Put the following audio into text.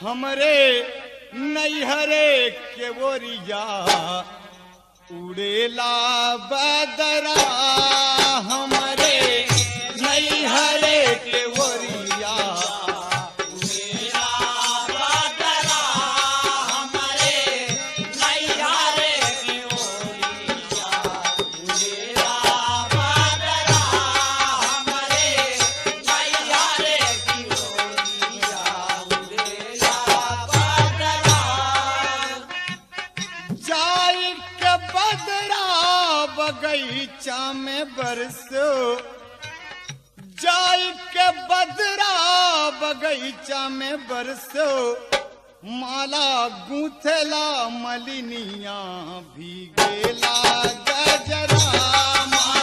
हमरे नैहरे के ओरिया उड़ेला बदरा। हमरे नैहरे के ओरिया उड़ेला बदरा, हमरे नैहरे के ओरिया। उड़ेला बदरा, हमरे नैहरे की ओरिया। उड़ेला बदरा। जाई के बदरा बगीचा में बरसो, जाई के बदरा बगीचा में बरसो, माला गूंथला मलिनिया भीगेला गजरा। माला